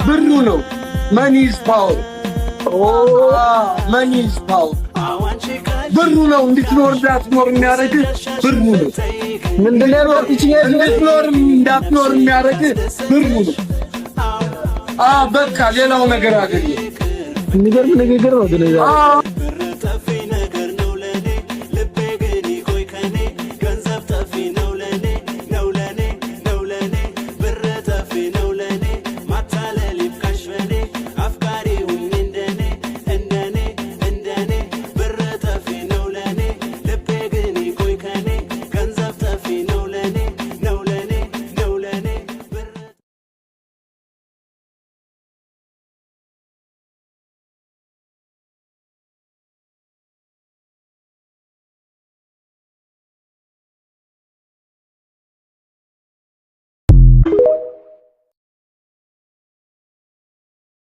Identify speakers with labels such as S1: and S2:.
S1: ብሩ ነው። Money is power, money is power። ብሩ ነው እንድትኖር እንዳትኖር የሚያደርግህ ብሩ ነው።
S2: ምንድን ነው ያልኩት? ይችኛል።
S1: እንድትኖር እንዳትኖር የሚያደርግህ ብሩ ነው። በቃ ሌላው ነገር አይደለም።
S2: የሚገርም ንግግር ነው ግን።